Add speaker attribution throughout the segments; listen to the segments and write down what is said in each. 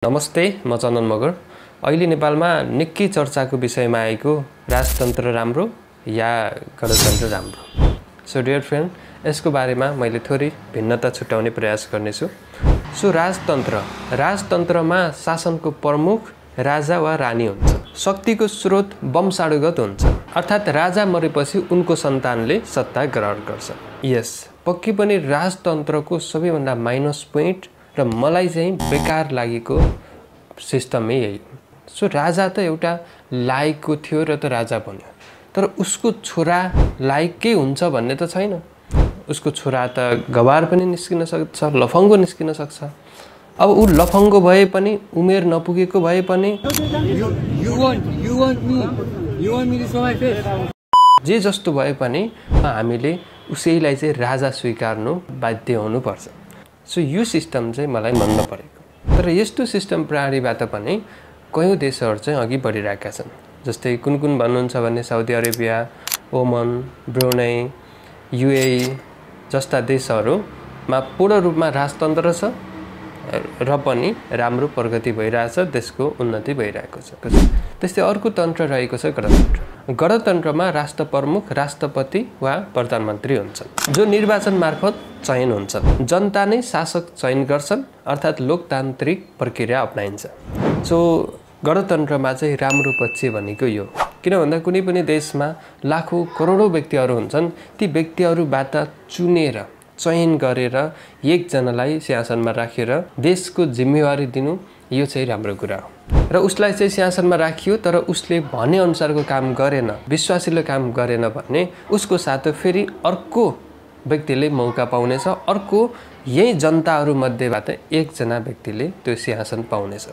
Speaker 1: नमस्ते, म चन्दन मगर। अहिले नेपालमा निकै चर्चाको विषयमा आएको राजतन्त्र राम्रो या गणतन्त्र राम्रो। सो डियर फ्रेन्ड, यसको बारेमा मैले थोरै भिन्नता छुट्याउने प्रयास गर्नेछु। सो राजतन्त्रमा शासनको प्रमुख राजा वा रानी हुन्छ। शक्तिको स्रोत वंशानुगत हुन्छ, अर्थात् राजा मरेपछि उनको सन्तानले सत्ता ग्रहण गर्छ। यस, पक्कै पनि राजतन्त्रको सबैभन्दा माइनस पोइन्ट र मलाई चाहिँ बेकार लागेको सिस्टमै यही हो। सो राजा त एउटा लायकको थियो र त राजा बन्यो, तर उसको छोरा लायककै हुन्छ भन्ने त छैन। उसको छोरा त गवार पनि निस्किन सक्छ, लफङ्गो निस्किन सक्छ। अब ऊ लफङ्गो भए पनि, उमेर नपुगेको भए पनि, जे जस्तो भए पनि हामीले उसैलाई चाहिँ राजा स्वीकार्नु बाध्य हुनुपर्छ। सो यो सिस्टम चाहिँ मलाई मन नपरेको। तर यस्तो सिस्टम प्रणालीबाट पनि कयौँ देशहरू चाहिँ अघि बढिरहेका छन्। जस्तै कुन भन्नुहुन्छ भने साउदी अरेबिया, ओमन, ब्रुनेई, युएई जस्ता देशहरूमा पूर्ण रूपमा राजतन्त्र छ र पनि राम्रो प्रगति भइरहेछ, देशको उन्नति भइरहेको छ। त्यस्तै अर्को तन्त्र रहेको छ गणतन्त्र। गणतन्त्रमा राष्ट्र प्रमुख राष्ट्रपति वा प्रधानमन्त्री हुन्छन्, जो निर्वाचन मार्फत चयन हुन्छन्। जनता नै शासक चयन गर्छन्, अर्थात् लोकतान्त्रिक प्रक्रिया अपनाइन्छ। सो गणतन्त्रमा चाहिँ राम्रो पक्ष भनेको यो, किन भन्दा कुनै पनि देशमा लाखौँ करोडौँ व्यक्तिहरू हुन्छन्। ती व्यक्तिहरूबाट चुनेर चयन गरेर एकजनालाई सिंहासनमा राखेर देशको जिम्मेवारी दिनु, यो चाहिँ राम्रो कुरा हो। र उसलाई चाहिँ सिंहासनमा राखियो, तर उसले भने अनुसारको काम गरेन, विश्वासिलो काम गरेन भने उसको साथ फेरि अर्को व्यक्तिले मौका पाउनेछ। अर्को यही जनताहरूमध्येबाट एकजना व्यक्तिले त्यो सिंहासन पाउनेछ।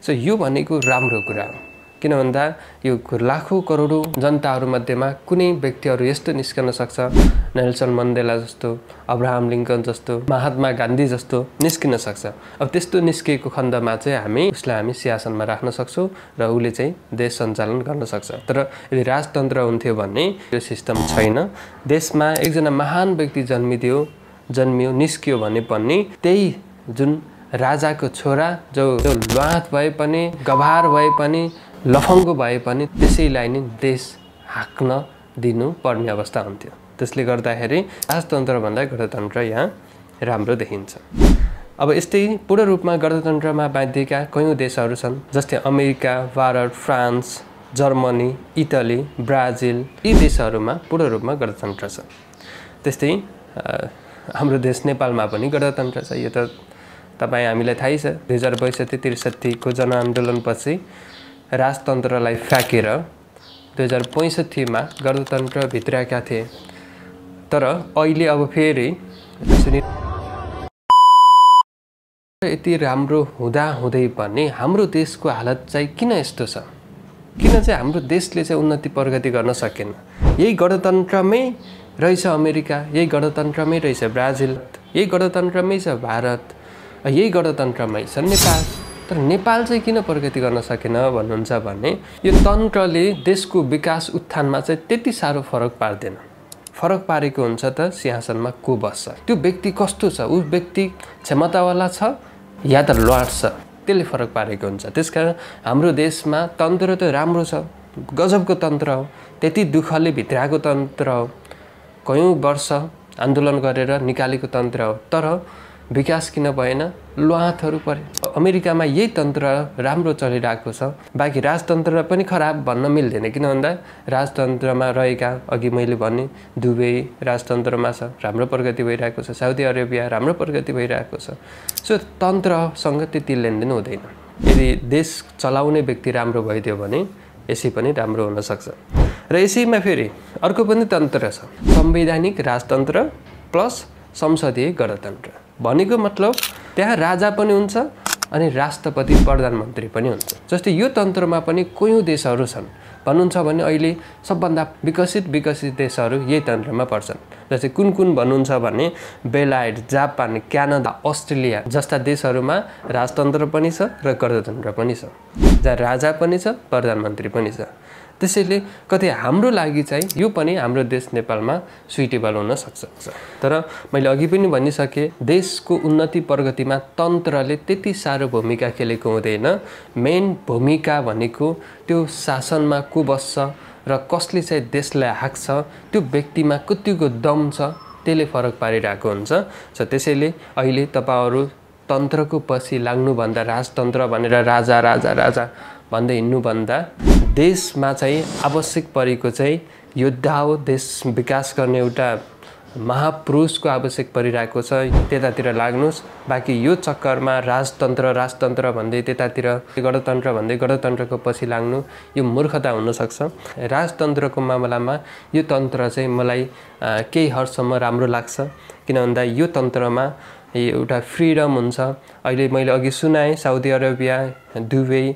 Speaker 1: सो यो भनेको राम्रो कुरा हो, किन भन्दा यो लाखौँ करोडौँ जनताहरूमध्येमा कुनै व्यक्तिहरू यस्तो निस्कन सक्छ, नेल्सन मण्डेला जस्तो, अब्राहम लिङ्कन जस्तो, महात्मा गान्धी जस्तो निस्किन सक्छ। अब त्यस्तो निस्किएको खण्डमा चाहिँ उसलाई हामी सिंहासनमा राख्न सक्छौँ र उसले चाहिँ देश सञ्चालन गर्न सक्छ। तर यदि राजतन्त्र हुन्थ्यो भने यो सिस्टम छैन। देशमा एकजना महान व्यक्ति जन्मियो निस्कियो भने पनि त्यही जुन राजाको छोरा जो ल्वाथ भए पनि, गभार भए पनि, लफङ्गो भए पनि त्यसैलाई नै देश हाँक्न दिनु पर्ने अवस्था हुन्थ्यो। त्यसले गर्दाखेरि राजतन्त्रभन्दा गणतन्त्र यहाँ राम्रो देखिन्छ। अब यस्तै पूर्ण रूपमा गणतन्त्रमा बाँधिएका कयौँ देशहरू छन्, जस्तै America, Bharat, France, Germany, Italy, Brazil. यी देशहरूमा पूर्ण रूपमा गणतन्त्र छ। त्यस्तै हाम्रो देश नेपालमा पनि गणतन्त्र छ। यो त तपाईँ हामीलाई थाहै छ। 2062-63 को जनआन्दोलनपछि राजतन्त्रलाई फ्याँकेर 2065 गणतन्त्र भित्र्याएका थिए। तर अहिले अब फेरि यति राम्रो हुँदै पनि हाम्रो देशको हालत चाहिँ किन यस्तो छ? किन चाहिँ हाम्रो देशले चाहिँ उन्नति प्रगति गर्न सकेन? यही गणतन्त्रमै रहेछ अमेरिका, यही गणतन्त्रमै रहेछ ब्राजिल, यही गणतन्त्रमै छ भारत, यही गणतन्त्रमै छ नेपाल। तर नेपाल चाहिँ किन प्रगति गर्न सकेन भन्नुहुन्छ भने यो तन्त्रले देशको विकास उत्थानमा चाहिँ त्यति साह्रो फरक पार्दैन। फरक पारेको हुन्छ त सिंहासनमा को बस्छ, त्यो व्यक्ति कस्तो छ, ऊ व्यक्ति क्षमतावाला छ या त ल्वाड छ, त्यसले फरक पारेको हुन्छ। त्यसकारण हाम्रो देशमा तन्त्र त राम्रो छ, गजबको तन्त्र हो, त्यति दुःखले भित्राएको तन्त्र हो, कयौँ वर्ष आन्दोलन गरेर निकालेको तन्त्र हो। तर विकास किन भएन? ल्वाथहरू परे। अमेरिकामा यही तन्त्र राम्रो चलिरहेको छ, बाँकी राजतन्त्र पनि खराब भन्न मिल्दैन। किन भन्दा राजतन्त्रमा रहेका, अघि मैले भने दुबई राजतन्त्रमा छ, राम्रो प्रगति भइरहेको छ। साउदी अरेबिया राम्रो प्रगति भइरहेको छ। सो तन्त्रसँग त्यति लेनदेन हुँदैन। यदि देश चलाउने व्यक्ति राम्रो भइदियो भने यसै पनि राम्रो हुनसक्छ। र यसैमा फेरि अर्को पनि तन्त्र छ, संवैधानिक राजतन्त्र प्लस संसदीय गणतन्त्र। भनेको मतलब त्यहाँ राजा पनि हुन्छ अनि राष्ट्रपति प्रधानमन्त्री पनि हुन्छ। जस्तै यो तन्त्रमा पनि कयौँ देशहरू छन्। भन्नुहुन्छ भने अहिले सबभन्दा विकसित देशहरू यही तन्त्रमा पर्छन्। जस्तै कुन भन्नुहुन्छ भने बेलायत, जापान, क्यानाडा, अस्ट्रेलिया जस्ता देशहरूमा राजतन्त्र पनि छ र गणतन्त्र पनि छ, जहाँ राजा पनि छ, प्रधानमन्त्री पनि छ। त्यसैले कतै हाम्रो लागि चाहिँ यो पनि हाम्रो देश नेपालमा सुइटेबल हुन सक्छ। तर मैले अघि पनि भनिसकेँ, देशको उन्नति प्रगतिमा तन्त्रले त्यति साह्रो भूमिका खेलेको हुँदैन। मेन भूमिका भनेको त्यो शासनमा को बस्छ र कसले चाहिँ देशलाई हाँक्छ, त्यो व्यक्तिमा कतिको दम छ, त्यसले फरक पारिरहेको हुन्छ। त्यसैले अहिले तपाईँहरू तन्त्रको पछि लाग्नुभन्दा, राजतन्त्र भनेर राजा राजा राजा भन्दै हिँड्नुभन्दा देशमा चाहिँ आवश्यक परेको चाहिँ योद्धा हो, देश विकास गर्ने एउटा महापुरुषको आवश्यक परिरहेको छ, त्यतातिर लाग्नुहोस्। बाँकी यो चक्करमा राजतन्त्र भन्दै त्यतातिर गणतन्त्र भन्दै गणतन्त्रको पछि लाग्नु यो मूर्खता हुनसक्छ। राजतन्त्रको मामलामा यो तन्त्र चाहिँ मलाई केही हदसम्म राम्रो लाग्छ, किन भन्दा यो तन्त्रमा एउटा फ्रिडम हुन्छ। अहिले मैले अघि सुनाएँ, साउदी अरेबिया, दुबई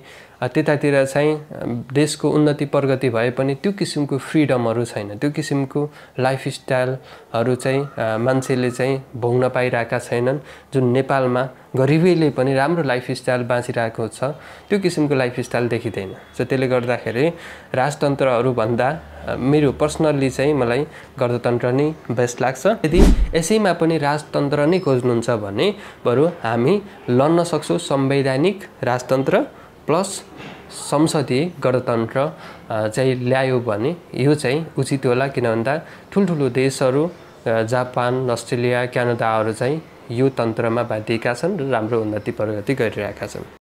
Speaker 1: त्यतातिर चाहिँ देशको उन्नति प्रगति भए पनि त्यो किसिमको फ्रिडमहरू छैन, त्यो किसिमको लाइफस्टाइलहरू चाहिँ मान्छेले चाहिँ भोग्न पाइरहेका छैनन्। जुन नेपालमा गरिबीले पनि राम्रो लाइफस्टाइल बाँचिरहेको छ, त्यो किसिमको लाइफस्टाइल देखिँदैन। त्यसले गर्दाखेरि राजतन्त्रहरूभन्दा मेरो पर्सनल्ली चाहिँ मलाई गणतन्त्र नै बेस्ट लाग्छ। यदि यसैमा पनि राजतन्त्र नै खोज्नुहुन्छ भने बरु हामी लड्न सक्छौँ संवैधानिक राजतन्त्र प्लस संसदीय गणतन्त्र चाहिँ ल्यायो भने यो चाहिँ उचित होला। किन भन्दा ठुल्ठुलो देशहरू जापान, अस्ट्रेलिया, क्यानाडाहरू चाहिँ यो तन्त्रमा बाँधिएका छन् र राम्रो उन्नति प्रगति गरिरहेका छन्।